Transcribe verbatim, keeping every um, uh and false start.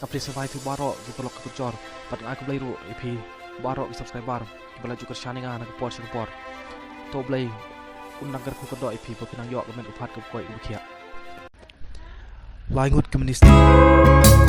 Nga pdiang sngewbha ïa phi baroh ki paralok ki kynjor, bad nga ai khublei ruh ïa phi baroh ki subscriber kiba la ju kyrshan ïa nga na ka por sha ka por. To U Blei un nang kyrkhu kyrdoh ïa phi ba phin nang ïoh ka met ka phad kaba koit kaba khiah. Lai ngut ki minister.